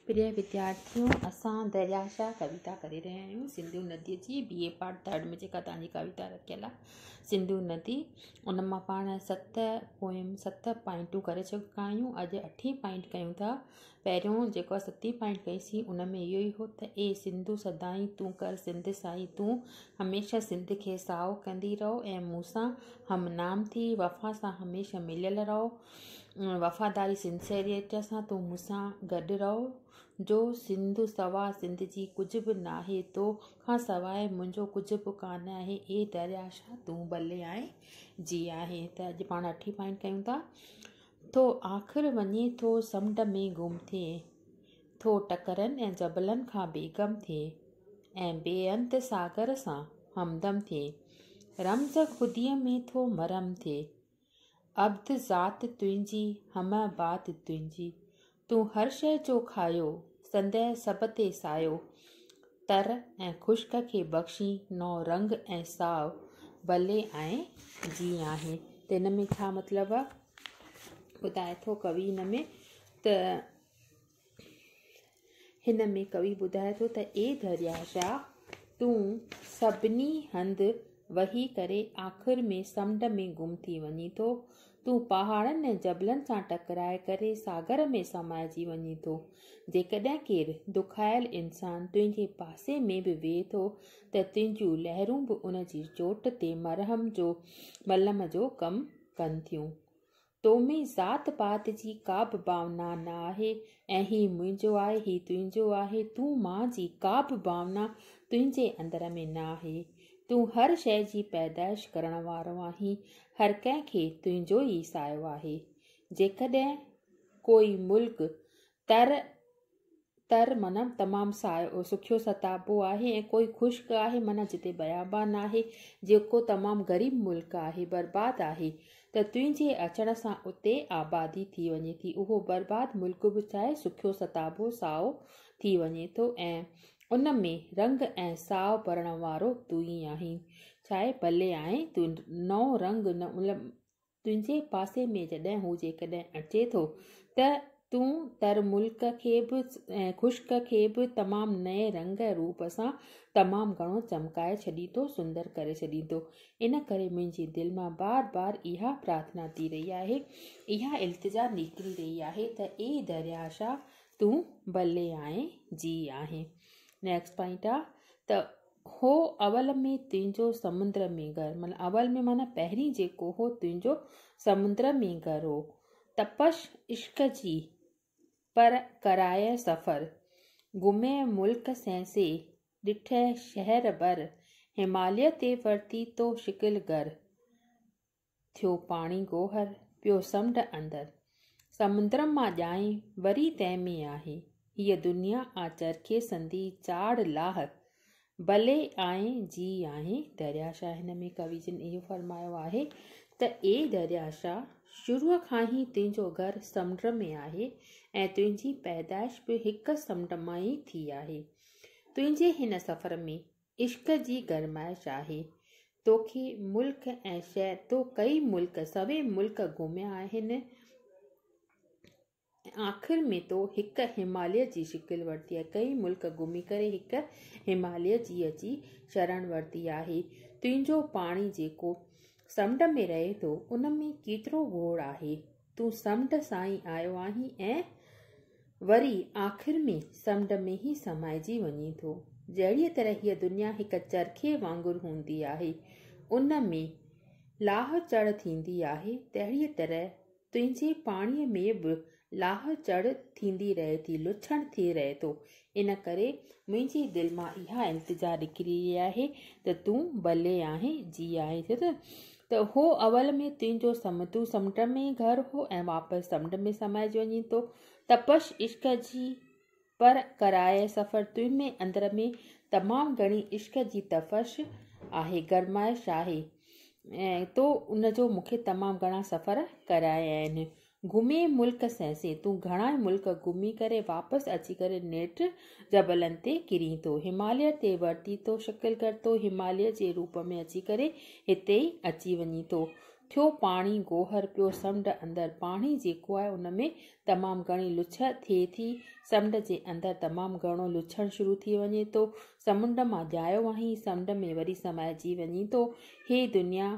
پريه وديارٿيو اسان دريا شاهه ڪويتا ڪري رهيا آهيون سنڌو نديء جي بي اي پارٽ ٿرڊ ۾ جيڪا توهان جي ڪويتا رکيل آهي سنڌو ندي ان مان پاڻ ست پوئم ست پوائنٽون ڪري چڪا آهيون اڄ اٺين پوائنٽ ڪيون ٿا پهريون جيڪو ستين پوائنٽ ڪئيسين ان ۾ اهو ئي هو ته اي سنڌو سدائين تون ڪر سنڌ سائين تون هميشه سنڌ کي سائو ڪندي رهو ۽ مون سان هم نام ٿي وفا سان هميشه مليل رهو وفاداري سنسيريٽ سان تون مون سان گڏ رهو جو سنڌ سوا سنڌ جي ڪجهه به ناهي تو کان سواء منهنجو ڪجهه به ڪانه آهي اي دريا شاهه تون ڀلي آهين جي آهين ته اڄ پاڻ اٺين پوائنٽ ڪيون ٿا ٿو آخر وڃي ٿو سمنڊ ۾ گم ٿئي ٿو ٽڪرن ۽ جبلن کان بيغم ٿئي ۽ بي انت ساگر سان همدم ٿئي رمز خوديء ۾ ٿو مرهم ٿئي عبد ذات تنهنجي، همه بات تنهنجي. تون هر شيء جو کايو، سندء سڀ تي سايو. تر ۽ خشڪ کي بخشين نئون رنگ ۽ ساء، ڀلي ائين جي آهين. ته هن ۾ ڇا مطلب آ؟ ٻڌائي ٿو ڪوي هن ۾ ته هن ۾ ڪوي ٻڌائي ٿو ته اي دريا شاهه! تون سڀني هنڌ وهي ڪري آخر ۾ سمنڊ ۾ گم ٿي وڃين ٿو. تون پهاڙن ۽ جبلن سان ٽڪرائي ڪري ساگر ۾ سمائجي وڃين ٿو. جيڪڏهن ڪير دکايل انسان تنهنجي پاسي ۾ به ويهي ٿو ته تنهنجون لهرون به ان جي چوٽ تي مرهم جو ملم جو ڪم ڪن ٿيون. تو ۾ ذات پات جي ڪابه ڀاونا نه آهي ۽ هي منهنجو آهي، هي تنهنجو آهي، تون مان جي ڪابه ڀاونا تنهنجي اندر ۾ نه آهي. تون هر شيء جي پيدائش ڪرڻ وارو آهين، هر ڪنهن کي تنهنجو ئي سايو آهي. جيڪڏهن ڪوئي ملڪ تر تر معنيٰ تمام سائو سکيو ستابو آهي ۽ ڪوئي خشڪ آهي معنيٰ جتي بيابان آهي جيڪو تمام غريب ملڪ آهي برباد آهي ته تنهنجي اچڻ سان اتي آبادي ٿي وڃي ٿي اهو برباد ملڪ به چاهي سکيو ستابو سائو ٿي وڃي ٿو ۽ ان ۾ رنگ ۽ ساء ڀرڻ وارو تون ئي آهين ڇاهي ڀلي آهين تون نئون رنگ مطلب تنهنجي پاسي ۾ جڏهن هو جيڪڏهن اچي ٿو ته تون تر ملڪ کي به ۽ خشڪ کي به تمام نئين رنگ ۽ روپ سان تمام گهڻو چمڪائي ڇڏين ٿو، سندر ڪري ڇڏين ٿو. ان ڪري منهنجي دل مان بار بار اها پرارٿنا ٿي رهي آهي، اها التجا نڪري رهي آهي ته اي دريا شاهه تون ڀلي آئين جي آهين. نيڪسٽ پوائنٽ آ ته هو اول ۾ تنهنجو سمنڊ ۾ گهر معنيٰ اول ۾ معنيٰ پهرين جيڪو هو تنهنجو سمنڊ ۾ گهر هو. تپش عشق جي پر ڪرايئه سفر، گهميئه ملڪ سهسي، ڏٺئه شهر بر، هماليه تي ورتي تو شڪل گر. ٿيو پاڻي گوهر، پيو سمنڊ اندر. سمندر مان ڄائين، وري تنهن ۾ آهين. هيء دنيا آ چرخي سندي چاڙهه لاهه. ڀلي آئين جي آهين. دريا شاهه هن ۾ ڪوي جن اهو فرمايو آهي ته اي دريا شاهه! شروع کان ئي تنهنجو گهر سمنڊ ۾ آهي ۽ تنهنجي پيدائش به هڪ سمنڊ مان ئي ٿي آهي. تنهنجي هن سفر ۾ عشق جي گرمائش آهي. توکي ملڪ ۽ شهر، تو ڪئي ملڪ، سوين ملڪ گهميا آهن ۽ آخر ۾ تو هڪ هماليه جي شڪل ورتي آهي. ڪئي ملڪ گهمي ڪري هڪ هماليه جي اچي شرڻ ورتي آهي. تنهنجو پاڻي جيڪو سمنڊ ۾ رهي ٿو، ان ۾ ڪيترو گوڙ آهي. تون سمنڊ سان ئي آيو آهين ۽ وري آخر ۾ سمنڊ ۾ ئي سمائجي وڃين ٿو. جهڙيء طرح هيء دنيا هڪ چرخي وانگر هوندي آهي، ان ۾ لاهه چڙهه ٿيندي آهي، تهڙيء طرح تنهنجي پاڻيء ۾ به لاهه چڙهه ٿيندي رهي ٿي، لڇڻ ٿي رهي ٿو. ان ڪري منهنجي دل مان اها التجا نڪري رهي آهي ته تون ڀلي آهين، جي آهين ته هو اول ۾ تنهنجو تون سمنڊ ۾ گهر هو ۽ واپس سمنڊ ۾ سمائجي وڃين ٿو. تپش عشق جي پر ڪرايئه سفر تنهن ۾ اندر ۾ تمام گهڻي عشق جي تپش آهي، گرمائش آهي ۽ تو ان جو مون کي تمام گهڻا سفر ڪرايا آهن. گهمي ملڪ سهسين، تون گهڻائي ملڪ گهمي ڪري واپس اچي ڪري نيٺ جبلن تي ڪرين ٿو. هماليه تي ورتي ٿو شڪل ڪر ٿو، هماليه جي روپ ۾ اچي ڪري هتي ئي اچي وڃين ٿو. ٿيو پاڻي گوهر پيو سمنڊ اندر. پاڻي جيڪو آهي ان ۾ تمام گهڻي لڇ ٿئي ٿي. سمنڊ جي اندر تمام گهڻو لڇڻ شروع ٿي وڃي ٿو. سمنڊ مان ڄايو آهين، سمنڊ ۾ وري سمائجي وڃين ٿو. هي دنيا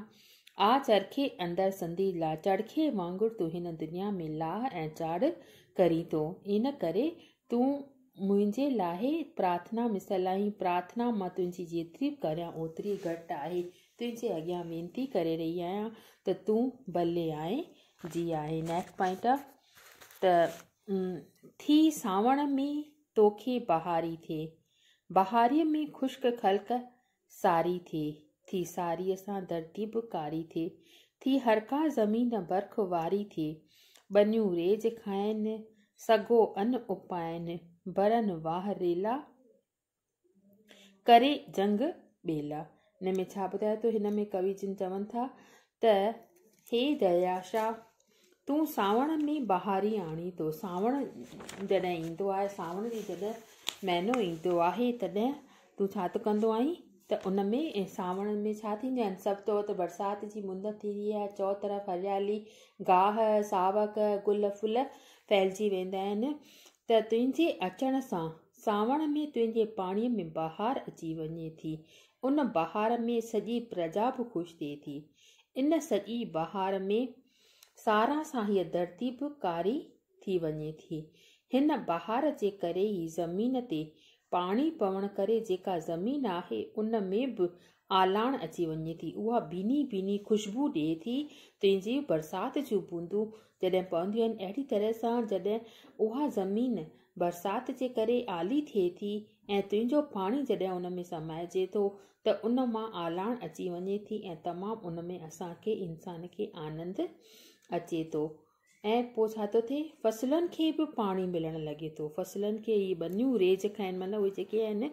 آ چرخي اندر سندي لا. چرخي وانگر تون هن دنيا ۾ لاهه ۽ چاڙهه ڪرين ٿو. ان ڪري تون منهنجي لاء پرارٿنا مثل آهين. پرارٿنا مان تنهنجي جيتري به ڪريان اوتري گهٽ آهي. تنهنجي اڳيان وينتي ڪري رهي آهيان ته تون ڀلي آئين جي آهي. نيڪسٽ پوائنٽ آ ته ٿي سانوڻ ۾ توکي بهاري ٿئي، بهاريء ۾ خشڪ خلق ساري ٿئي، ٿي ساريء سان ڌرتي به ڪاري ٿئي، ٿي هرڪا زمين برک واري ٿئي، ٻنيون ريج کائن، سگهو ان اپائن، ڀرن واهه ريلا، ڪري جنگ ٻيلا. هن ۾ ڇا ٻڌايو ٿو؟ هن ۾ ڪوي جن چون ٿا ته هي دريا شاهه تون سانوڻ ۾ بهاري آڻين ٿو. سانوڻ جڏهن ايندو آهي، سانوڻ جي جڏهن مهينو ايندو آهي تڏهن تون ڇا ٿو ڪندو آهين ته ان ۾ سانوڻ ۾ ڇا ٿينديون آهن؟ سڀ تو ته برسات جي مند ٿيندي آهي، چؤ طرف هريالي، گاهه، ساوڪ، گل ڦل ڦهلجي ويندا آهن ته تنهنجي اچڻ سان سانوڻ ۾ تنهنجي پاڻيء ۾ بهار اچي وڃي ٿي. ان بهار ۾ سڄي پرجا به خوش ٿئي ٿي. ان سڄي بهار ۾ ساران سان هيء ڌرتي به ڪاري ٿي وڃي ٿي. هن بهار جي ڪري ئي زمين تي پاڻي پوڻ ڪري جيڪا زمين آهي ان ۾ به آلاڻ اچي وڃي ٿي. اها ڀيني ڀيني خوشبو ڏئي ٿي. تنهنجي برسات جون بوندون جڏهن پونديون آهن، اهڙي طرح سان جڏهن اها زمين برسات جي ڪري آلي ٿئي ٿي ۽ تنهنجو پاڻي جڏهن ان ۾ سمائجي ٿو ته ان مان آلاڻ اچي وڃي ٿي ۽ تمام ان ۾ اسان کي انسان کي آنند اچي ٿو. ۽ پوء ڇا ٿو ٿئي؟ فصلن کي به پاڻي ملڻ لڳي ٿو. فصلن کي اهي ٻنيون ريج کائن معنيٰ اهي جيڪي آهن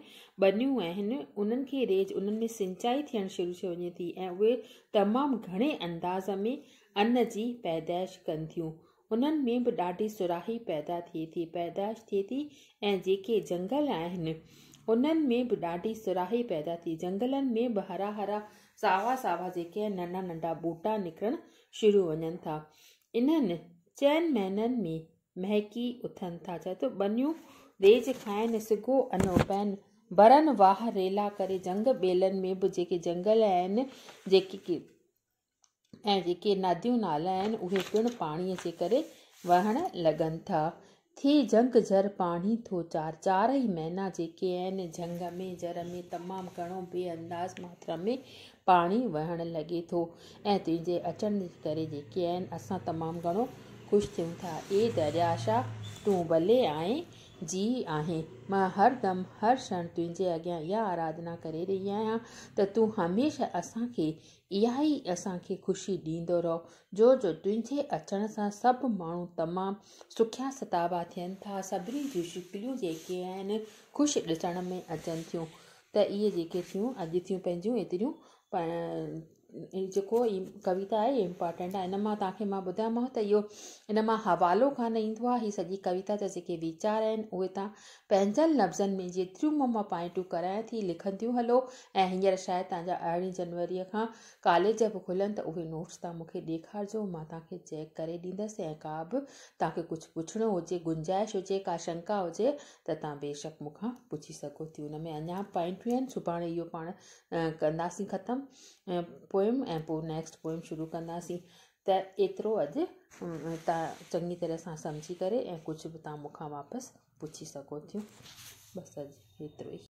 ٻنيون آهن انهن کي ريج انهن ۾ سنچائي ٿيڻ شروع ٿي وڃي ٿي ۽ اهي تمام گهڻي انداز ۾ ان جي پيدائش ڪن ٿيون. انهن ۾ به ڏاڍي سرهائي پيدا ٿئي ٿي، پيدائش ٿئي ٿي ۽ جيڪي جهنگل آهن انهن ۾ به ڏاڍي سرهائي پيدا ٿي. جهنگلن ۾ به هرا هرا ساوا ساوا جيڪي آهن ننڍا ننڍا ٻوٽا نڪرڻ شروع وڃن ٿا. انهن چئن مهينن ۾ مهڪي اٿن ٿا. چئي ٿو ٻنيون ريج کائن، سگهو ان اپائن، برن واهه ريلا ڪري جهنگ ٻيلن ۾ به جيڪي جهنگل آهن جيڪي ۽ جيڪي نديون نالا آهن اهي پڻ پاڻيء جي ڪري وهڻ لڳن ٿا. ٿي جهنگ جر پاڻي ٿو چار. چار ئي مهينا جيڪي آهن جهنگ ۾ جر ۾ تمام گهڻو بي انداز ماترا ۾ پاڻي وهڻ لڳي ٿو ۽ تنهنجي اچڻ جي ڪري جيڪي آهن اسان تمام گهڻو خوش ٿيون ٿا. اي درياشا تون ڀلي آئين جي آهين. مان هر دم هر ڪشڻ تنهنجي اڳيان اها آراڌنا ڪري رهي آهيان ته تون هميشه اسان کي اها ئي اسان کي خوشي ڏيندو رهو جو جو تنهنجي اچڻ سان سڀ ماڻهو تمام سکيا ستابا ٿين ٿا، سڀني جون شڪليون جيڪي آهن خوش ڏسڻ ۾ اچن ٿيون ته اهي جيڪي ٿيون اڄ ٿيون پنهنجون ايتريون جيڪو ڪويتا آهي امپارٽنٽ آهي ان مان توهان کي مان ٻڌايومانو ته اهو ان مان حوالو ڪانه ايندو آهي هي سڄي ڪويتا جا جيڪي ويچار آهن اهي توهان پنهنجن لفظن ۾ جيتريون مان پوائنٽون ڪرايان ٿي لکنديون هلو ۽ هينئر شايد توهان جا 18 جنوري کان ڪاليج به کلن ته اهي نوٽس توهان مون کي ڏيکارجو مان توهان کي چيڪ ڪري ڏيندس ۽ ڪا به توهان کي ڪجهه پڇڻو هجي گنجائش هجي ڪا شنڪا هجي ته توهان بيشڪ مون کان پڇي سگهو ٿيون ان ۾ اڃا به پوائنٽون آهن سڀاڻي اهو پاڻ ڪنداسين ختم پوئم ۽ پوء نيڪسٽ پوئم شروع ڪنداسين ته ايترو اڄ توهان چڱي طرح سان سمجهي ڪري ۽ ڪجهه به توهان مون کان واپس پڇي سگهو ٿيون بس اڄ ايترو ئي.